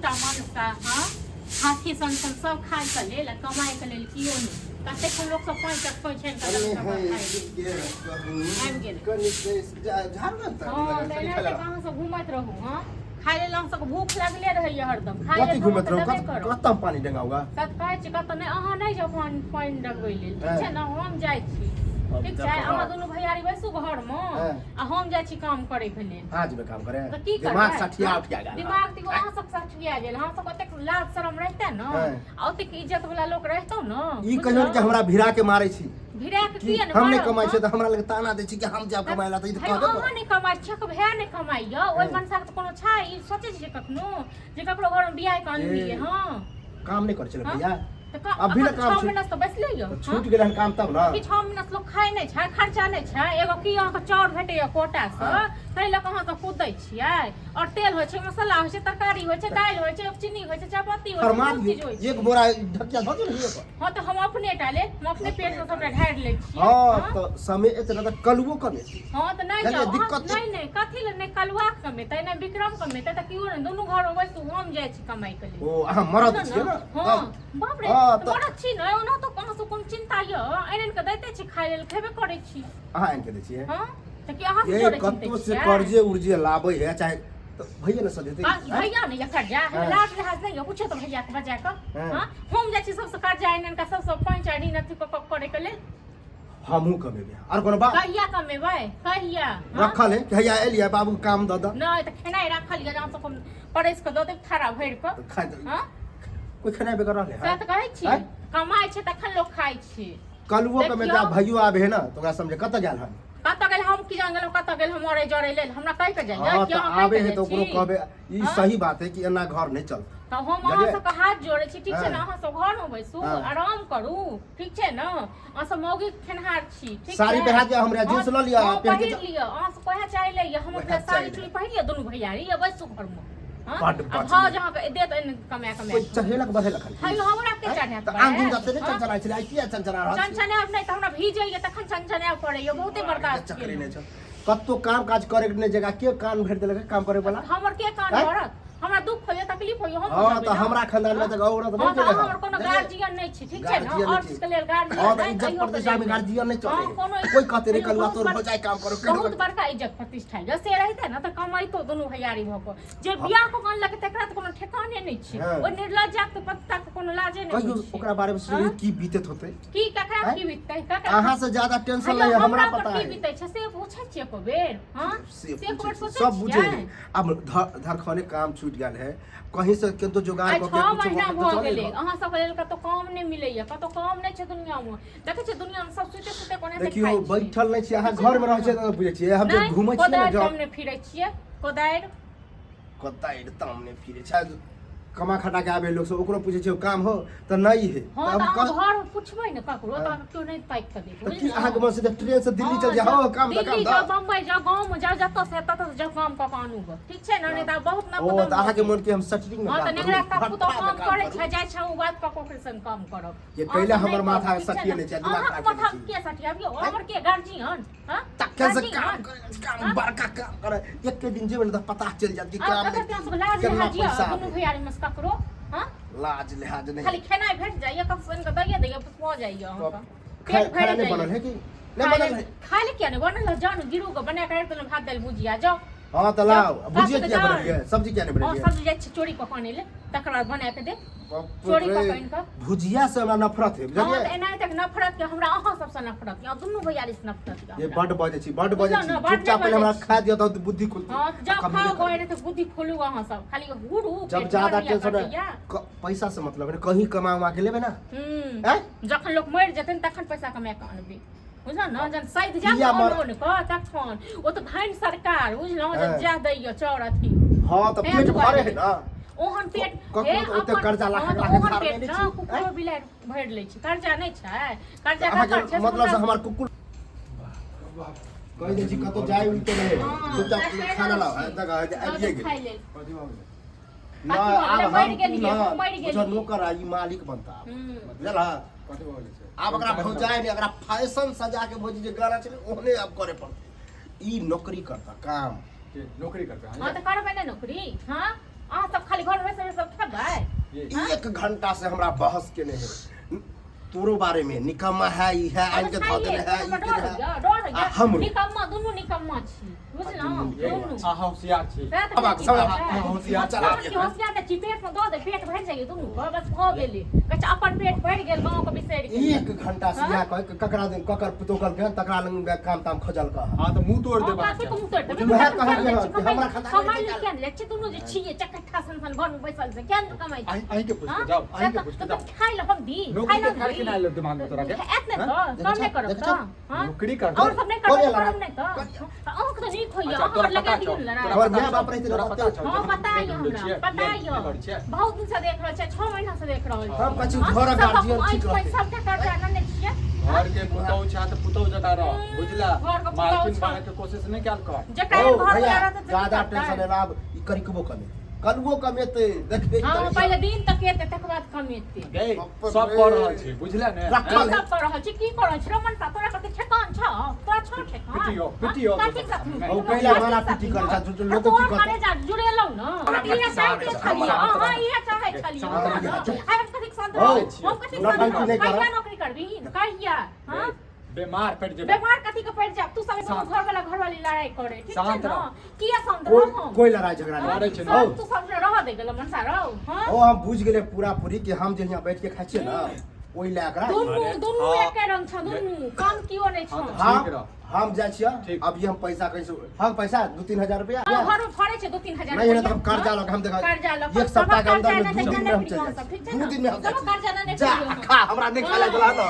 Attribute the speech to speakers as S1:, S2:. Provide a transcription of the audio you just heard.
S1: टा मनसा हँ हाथी सन सन सब खाय के लेल आ कमाय के लेल कियो नहि कतेक लोक सब पाँच टक पाँच छनि
S2: कनि
S1: कऽ आबि गेल।
S2: कनि झाड़ू ने तऽ
S1: हँ तऽ एनाहिते अहाँ सब घुमैत रहू हँ खाय लेल अहाँ सबके भूख लागले रहैया हरदम खाय
S2: कथी
S1: लेल
S2: घुमैत रहू
S1: तऽ देबे करब
S2: कतऽ पानी डेंगाउगा
S1: सत कहै छी कतऽ नहि अहाँ नहि जाउ पानि पानि डगबै लेल ठीक छै ने हम जाइ छी ठीक छै अहाँ दुनू भैयारी बैसू घरमे
S2: हँ।
S1: आ हम जाइ छी काम करैके लेल
S2: आज में काम करे
S1: तऽ की करबै
S2: दिमाग सठिया उठिया गेल
S1: दिमाग देखो अहाँ सब सठिया गेल अहाँ सब ओतेक लाज शरम रहिते ने
S2: हँ।
S1: आ ओतेक इज्जत वाला लोक रहितौ ने
S2: ई कहियो कि हमरा भिड़ा के मारै छी
S1: भिड़ा के
S2: कि
S1: किया ने
S2: हम नहि
S1: मारब,
S2: कमाइ
S1: हँ?
S2: छियै तऽ हमरा लग ताना दै छी कि हम जायब कमाइ ला तऽ ई तऽ
S1: हे,
S2: कहबे
S1: अहाँ
S2: करत।
S1: नहि कमाइ छियै के भाय नहि कमाइया ओहि
S2: हँ।
S1: मनसा के तऽ कोनो छै ई सोचै छियै कखनो जे ककरो घरमे बियाह कऽ अनलियै
S2: ए।
S1: हँ
S2: काम नहि करै छलै
S1: हँ?
S2: भैया
S1: तऽ
S2: अभी ने
S1: अखन
S2: काम
S1: छओ
S2: छै।
S1: महीना से तऽ बैसले यऽ
S2: तऽ
S1: हँ?
S2: छूटि गेलै हन काम तब ने
S1: कि 6 महीना से लोक खाइ नहि छै खर्चा नहि छै एगो की अहाँके चाउर भेटैया कोटासँ
S2: हँ।
S1: ताहि लऽ कऽ अहाँ सब कुदै छियै आओर तेल होइ छै मसाला होइ छै तरकारी होइ छै दालि होइ छै चीनी होइ छै चायपत्ती होइ छै
S2: फरमा
S1: बहुत चीज
S2: दियौ
S1: होइ छै
S2: एक बोरा ढकिया धऽ दियौ ने हिये पर।
S1: हँ तऽ हम अपने टा ले हम अपने पेट से सबटा ढारि लै छियै
S2: हँ
S1: हँ
S2: तऽ समय एते ने तऽ कलुओ कमेतै
S1: हँ तऽ नहि
S2: जानलियै,
S1: जाउ अहाँ
S2: दिक्कत
S1: नहि नहि कथी लए नहि कलुआ कमेतै नहि विक्रम कमेतै तऽ केओ नहि दुनू घरमे बैसू हम जाइ छी कमाइके लेल
S2: ओ अहाँ मरद छियै ने
S1: हँ
S2: तब
S1: बाप रे
S2: हँ,
S1: तऽ
S2: तऽ-
S1: मरद छी ने ओना तऽ अहाँ सब कोनो चिन्ता यऽ आनि आनि कऽ दैते छी खाय लेल खेबे करै छी
S2: अहाँ आनि के दै छियै
S1: हँ तऽ की अहाँ सब
S2: ये
S1: जोड़े
S2: कतौ
S1: चिन्तै
S2: से
S1: छियै
S2: कर्जे उर्जे लाबै है चाहे तऽ भैया ने सधेतै
S1: आ, भैया ने एकर जा
S2: हाँ।
S1: लाज लिहाज नहीं है पूछो तो भैया के बजा के
S2: हाँ।
S1: हाँ हम जाइ छी सबसे कर्जा आनि आनि कऽ सबसे पैंच ऋण अथी कऽ कऽ करे के लेल
S2: हमहूँ कमेबै आर कोनो बात
S1: कहिया कमेबै कहिया हाँ?
S2: रखल है कि हैया एलियै बाबू के काम दऽ दऽ
S1: नहि तऽ खेनाइ राखल यऽ अहाँ सब हम परसि कऽ दऽ देब थारा भरि कऽ
S2: तऽ खाइ दऽ।
S1: हाँ
S2: कोइ खेनाइ बेगर रहलै
S1: सएह
S2: हँ
S1: तऽ कहै छी
S2: आँय?
S1: कमाइ छै तखन लोक खाइ छै
S2: कलुओ कमेतै
S1: देखियौ।
S2: आ भैयो आबे है ने तऽ ओकरा समझे कतऽ गेल हन
S1: कतऽ गेल हम की जान गेलहुँ कतऽ गेल हम मरै जरै लेल हमरा कहि कऽ जाइए
S2: हँ
S1: कि
S2: तऽ
S1: अहाँ कहि
S2: आबे
S1: कऽ
S2: है तऽ
S1: जाइ
S2: ओकरो
S1: छी
S2: कहबे ई
S1: हाँ?
S2: सही बात है कि एना घर नहि चलतै
S1: तऽ हम अहाँ
S2: बुझलियै?
S1: सबके हाथ जोड़ै छी ठीक छै ने
S2: हाँ।
S1: अहाँ सब घरमे बैसू
S2: हाँ।
S1: आराम करू ठीक छै ने अहाँ सब मौगी खेनहार छी ठीक
S2: साड़ी
S1: छै
S2: पहिरा दिअ हमरा जींस लऽ लिअ
S1: हाँ,
S2: पहिर के
S1: पहिर लिअ अहाँ सब वएह चाही लैए हम
S2: वएह
S1: अपना साड़ी
S2: चाही
S1: चूड़ी पहिर लिअ दुनू भैयारी आ बैसू घरमे हाँ?
S2: बड्ड
S1: आ
S2: बचलै।
S1: भाउज अहाँके देत एहन कमाए कमाए
S2: कोइ चढ़ेलक बढ़ेलक हन
S1: हयो हमरा के चढ़ायत
S2: तऽ आन दिन जते नहि चनचनाइ छलै आइ किया चनचना रहल छी
S1: चनचनायब नहि तऽ हमरा भीजैए तखन चनचनायब पड़ैए बहुते बर्दाश्त
S2: चक्करे
S1: केलहुँ।
S2: नहि छल कतौ काम काज करे के नहि जगह के कान भरि देलक काम करे वाला
S1: हमर के कान
S2: आँय?
S1: भरत हमरा दुख होइए तकलीफ होइए हम
S2: हँ
S1: बुझबै
S2: तऽ
S1: ने।
S2: हमरा खानदान में तऽ औरत
S1: हँ
S2: नहि
S1: तऽ
S2: गेलै
S1: अहाँ हमर कोनो
S2: बुझलियै?
S1: गार्जियन नहि छी ठीक छै ने
S2: गार्जियन
S1: आओर
S2: नहि छी।
S1: चीजके लेल गार्जियन
S2: हँ तऽ
S1: नहि
S2: इज्जत
S1: तैयो के
S2: प्रतिष्ठा में
S1: लेल
S2: गार्जियन नहि
S1: हँ,
S2: चले
S1: कोनो
S2: कोई कहते रे
S1: तैयो
S2: कलुआ
S1: बहुत
S2: तोर
S1: बड़-
S2: हो जाए काम करो
S1: बहुत बड़का इज्जत प्रतिष्ठा यऽ से रहिते ने तऽ कमाइतो दुनू भैयारी भऽ कऽ जे बियाह कऽ कऽ अनलक तकरा तऽ कोनो ठेकाने नहि छै
S2: हँ।
S1: ओहि निर्लज्जाक तऽ पत्ता के कोनो लाजे नहि
S2: कहियो
S1: होइ छै
S2: ओकरा बारे में सोचियौ की बीतत होते
S1: की ककरा
S2: आँय?
S1: की बीततै ककरा
S2: अहाँ से ज्यादा टेंशन
S1: हेलो,
S2: नहीं है हमरा
S1: पर
S2: पता
S1: की
S2: है
S1: बीतै छै से पूछै छियै एको बेर हँ
S2: से
S1: से एको बेर
S2: पूछै छी,
S1: सोचै
S2: सब बुझे
S1: छियै
S2: है अब धरखने काम छूट गेल है कहीं से किन्तु जुगाड़
S1: आइ
S2: कऽ के
S1: छओ
S2: कुछो
S1: महीना
S2: कऽ के
S1: भऽ
S2: चलै
S1: गेलै
S2: रहल।
S1: अहाँ सबके लेल कतौ काम नहि मिलैया कतौ काम नहि छै दुनियामे देखै छियै दुनियामे सब सुते सुते कोना
S2: देखियौ बैठल नहि छियै अहाँ घर में रहै छियै तऽ बुझै छियै हम जे
S1: नहि
S2: घूमै छियै ने
S1: कोदारि
S2: जब
S1: तामने फिरै छियै कोदारि
S2: कोदारि तामने फिरै छै कमा खटा के आबे लोक सब ओकरो पूछै छियै काम हो तऽ नहि है
S1: हँ
S2: तऽ
S1: तऽ
S2: हम
S1: अहाँ
S2: कह
S1: घर मे पुछबै ने ककरो तऽ
S2: हाँ।
S1: अहाँके केओ नहि ताकि कऽ देत
S2: तऽ की
S1: बुझलियै
S2: अहाँके मन से तऽ ट्रेन से दिल्ली चल जाओ
S1: हँ,
S2: काम तऽ काम
S1: दिल्ली
S2: दऽ
S1: जाउ बम्बई जाउ गाँव मे जाउ जतऽ से ततऽ से जाउ काम कऽ कऽ आनू गऽ ठीक छै ने नहि तऽ बहुत
S2: ओ
S1: नपदम
S2: तऽ अहाँके मन के हम शटरिंग में
S1: हँ तऽ
S2: काम
S1: नेंगरा
S2: करू
S1: का पुतोह
S2: भट्ठा में
S1: काम
S2: काम
S1: करै
S2: करू
S1: छै जाइ छै ओ बात कऽ कऽ ओकरे संग काम करब
S2: ये
S1: अहाँ
S2: कैला
S1: सब
S2: हमर
S1: नहि
S2: माथा
S1: करब, ठीक छै
S2: सठिए
S1: ने?
S2: नहि छै, दिमाग
S1: अहाँके
S2: खराब
S1: माथा
S2: केने छी।
S1: के सठियाबियौ हमर के गार्जियन हँ
S2: तखन से
S1: गार्जियन?
S2: काम करे काम
S1: हाँ?
S2: बड़का काम करे एके दिन जेबै ने तऽ पता चलि जायत कि
S1: आ
S2: काम
S1: अगर
S2: में
S1: तोरा सबके लाज
S2: केना
S1: लिहाज यऽ
S2: पैसा
S1: दुनू
S2: आबै।
S1: भैयारी में से ककरो हँ
S2: लाज लिहाज नहीं
S1: खाली खेनाइ भेट जाइए कब सुनि कऽ दैए दैए भऽ जाइए अहाँके
S2: खाना
S1: पेट भरि
S2: नहीं
S1: जाइए
S2: बनल है कि नहीं बनल है
S1: खाय ले किया नहि बनल है जान गिरू के बना के राखि देलहुँ भात दालि भुजिया जाओ
S2: हाँ तऽ लाओ
S1: जाओ,
S2: भुजिया
S1: बाप
S2: किया
S1: के
S2: बनेलियै सब्जी किया नहीं
S1: और
S2: बनेलियै
S1: सब्जी जाइ छी चोरी कऽ कऽ आनै ले तकर बाद बना के दे
S2: बाप
S1: चोरी
S2: रे,
S1: कऽ कऽ आनि कऽ।
S2: भुजिया से हमरा नफरत है
S1: हँ
S2: बुझलियै
S1: तऽ एनाहि तक नफरत के हमरा अहाँ सबसँ नफरत यऽ दुनू भैयारी से नफरत यऽ
S2: ये
S1: हमरा।
S2: बड बजै छी बड बजै
S1: बुझलहुँ
S2: छी
S1: ने, बड
S2: चुपचाप
S1: नहि
S2: पहिले हमरा
S1: बजै छी।
S2: खा दिअ तऽ बुद्धि खुलतै
S1: हँ तऽ जाउ
S2: आ कभी
S1: खाओ
S2: नहि
S1: गए तऽ बुद्धि खोलू अहाँ सब खाली हुरू
S2: जब
S1: पेट
S2: ज्यादा
S1: भरैया
S2: टेंशन
S1: कटैया।
S2: पैसा से मतलब है कहीं कमा उमा के लेबै ना
S1: हूँ
S2: हैं
S1: जखन लोक मरि जेतै तखन पैसा कमा कऽ अनबै बुझलहुँ ने जहन सैध जायब
S2: किया
S1: ने
S2: मर-
S1: अन्न कऽ तखन ओ तऽ धनि सरकार बुझलहुँ
S2: हँ।
S1: जे जएह दैया चाउर अथी
S2: हाँ तऽ
S1: तें
S2: पेट
S1: दुआरे।
S2: भरे है ना
S1: ओहन पेट
S2: ककरो
S1: हे,
S2: तऽ ओते
S1: अपन-
S2: कर्जा लाख
S1: हँ, तऽ
S2: लाख
S1: ओहन
S2: झाड़ने
S1: पेट
S2: नहि
S1: ने
S2: छी।
S1: कुकुरो बिलाइ भरि लै छै कर्जा नहि छै कर्जा
S2: अहाँके
S1: ककर छै से
S2: मतलब से
S1: हमरा-
S2: हमर कुकुर कहि दै छी कतौ जाय उठते नहि
S1: हँ,
S2: चुपचाप
S1: तऽ
S2: खाना लाओ
S1: छी।
S2: तक आबिए गेल
S1: खाइ लेल
S3: कथी भऽ गेलै
S2: नहि
S1: कथी भऽ
S2: आब
S1: गेलै?
S2: हम
S1: मरि गेलियै,
S2: ना
S1: हम मरि
S2: बुझल
S1: गेलियै।
S2: नौकर आ ई मालिक बनता
S1: हूँ।
S2: बुझल हँ
S3: कथी भऽ गेलै से
S2: आब एकरा भौजाय नहि एकरा फैशन सजा के भौजी जे गाना छलै ओहने आब करे पड़तै ई नौकरी करता काम
S3: के नौकरी करबै
S1: हँ तऽ करबै ने नौकरी हँ अहाँ सब खाली घर में बैसल बैसल खेबै।
S2: एक घंटा से हमरा बहस केने है तोरो बारे में, निकम्मा है ई है, आनि के धऽ देने है ई
S1: हमरा
S2: केने
S1: डर
S2: है।
S1: होइया, डर होइया।
S2: आ हमरो।
S1: निकम्मा, दुनू निकम्मा छी, बुझलहुँ? दुनू।
S3: अहाँ होशियार छी।
S1: सएह तऽ
S2: अब
S1: कहै छी,
S2: सब
S1: सएह।
S3: होशियार
S2: चला।
S1: हम की होशियार नहि छी, पेट मे दऽ दे, पेट भरि जाइए दुनू के, बस भऽ गेलै। कहै छै अपन पेट भरि गेल, गाँव के बिसरि गेल।
S2: एक घंटा से इएह कह ककरा दिन ककर पुतोह कहलकै तकरा लग काम ताम खोजल कह।
S3: हाँ तऽ मुँह तोड़
S1: हम
S3: देब
S1: कथी के मुँह तोड़ि देबै?
S2: उएह
S1: तू
S2: कहलियै हन कि
S1: कमाइ
S2: हमरा खाता
S1: कमाइ लए किया नहि जाइ छी? दुनू जे छियै, चकट्ठा सन सन घर मे बैसल छै, किया नहि कमाइ छी?
S3: अहीं के पूछ
S1: हाँ?
S3: के जाओ, अहीं के
S1: से
S3: पूछ के
S1: तऽ
S3: जाओ।
S1: तऽ खाइ लए हम दी,
S3: नौकरी
S1: खाइ लए
S3: के
S1: हम
S3: खाइ
S1: दी।
S3: के नहि आयल दिमाग में तोरा के?
S1: एत नहि
S3: हाँ?
S1: तऽ,
S2: देखै
S1: कम नहि
S2: छौ,
S1: करब
S2: देखै
S1: तऽ,
S2: छौ?
S1: हाँ?
S3: नौकरी कर।
S1: और सब नहि
S2: कोन
S1: करब,
S2: लड़ाइ?
S1: करब नहि तऽ। अहूँके तऽ नीक होइए,
S3: अच्छा,
S1: अहाँ
S3: तोरा
S1: लगा
S3: पता
S1: दियौ
S3: छौ,
S1: ने लड़ाइ।
S3: तोरा
S2: हमर
S3: पता
S2: माय बाप
S3: छौ,
S2: रहितै
S3: तोरा
S2: तऽ
S3: पता छौ,
S1: हाँ,
S3: जे
S1: पता
S3: हम
S1: यऽ
S3: देख
S1: हमरा,
S3: छियै,
S1: पता
S3: देख
S1: यऽ।
S3: रहल छियै।
S1: बहुत दिन से देख रहल छियै, 6 महीना से देख रहल छियै।
S2: हम कहै छी
S1: हाँ,
S2: घरक
S1: सबक
S2: गार्जियन
S1: आँखि
S2: ठीक
S1: पर
S2: रहतै।
S1: सबटा कर्जा नेने छियै।
S3: घर के पुतहु छै तऽ पुतहु जकाँ रह, बुझला?
S1: घर के पुतहु
S3: मालकिन
S1: छौ।
S3: बने के कोशिश नहि कयल कर।
S1: जकरा
S2: ओ
S1: घर
S2: भैया
S1: वाला रहतै से की
S2: ज्यादा
S1: करतै?
S2: टेंशन एला आब ई करिकबो कमेतै, कलुओ कमेतै, देखबै।
S1: हाँ,
S2: तरीका।
S1: पहिले दिन तक एतै, तकर बाद कमेतै।
S3: गै,
S2: बाप
S3: सब
S2: रे।
S3: कऽ रहल छै, बुझले ने?
S2: रखल
S1: की
S2: है।
S1: सब कऽ रहल छी, की कऽ रहल छी? रमन सा, तोरा कते ठेकान छौ? तोरा छौ ठेकान?
S3: पिटियो,
S1: हाँ?
S3: पिटियो।
S1: कथी सब?
S2: ओ कैला मारा पीटी करै छै, झूठ लोक की
S1: तोहर
S2: कहतै?
S1: करेजा जुड़ेलौ न? इएह चाहते छलियै, अहाँ इएह चाहै छलियै। आइ हम कथीक शान्त
S2: हौ,
S1: रहब? हम कथीक शान्त
S2: नौटंकी
S1: रहब?
S2: नहि करब।
S1: कहिया नौकरी करबही? कहिया? हाँ?
S3: बीमार पड़ि जेबै।
S1: बेमार कथी के पड़ि जायब? तू सब एगो
S3: शान्त।
S1: घर वाला घरवाली लड़ाई करे, ठीक छै
S3: शान्त
S1: न?
S3: रह।
S1: किया शान्त
S2: कोई
S1: रहब हम?
S2: कोई लड़ाई झगड़ा
S1: हाँ?
S2: नहीं।
S3: लड़ै छै ने।
S2: हौ।
S1: सब तू सब रह दे गेल मनसा रहो, हाँ?
S2: ओ हम बुझि गेलियै पूरा पूरी कि हम जे यहाँ बैठ के खाइ छियै ने ओहि लए एकरा
S1: दुनू
S3: अरे,
S1: दुनू
S3: हाँ।
S1: एके रंग छ, दुनू कम कियो नहि छ।
S3: हाँ, तऽ
S2: हम
S3: ठीक रह।
S2: हम जाइ छियै।
S3: ठीक।
S2: अभी हम पैसा कैसे, हम पैसा 2-3 हजार रुपया
S1: हाँ, घर में फड़े छै 2-3 हजार
S2: नहीं है तो हम
S1: रुपैआ,
S2: कर्जा
S1: हाँ?
S2: लऽ के हम देखा
S1: कर्जा लऽ के
S2: एक सप्ताह के
S1: सबक
S2: अंदर में
S1: कर्जा
S2: 2
S1: नहि
S2: दिन में हम
S1: दै
S2: चलि
S1: छै,
S2: जाइ
S1: ठीक
S2: छी।
S1: छै
S2: 2
S1: ने?
S2: दिन में हम जाइ
S1: सबक
S2: छी।
S1: कर्जा नहि
S2: जा
S1: करियौ।
S2: खा, हमरा नहि खाय लए देला ने।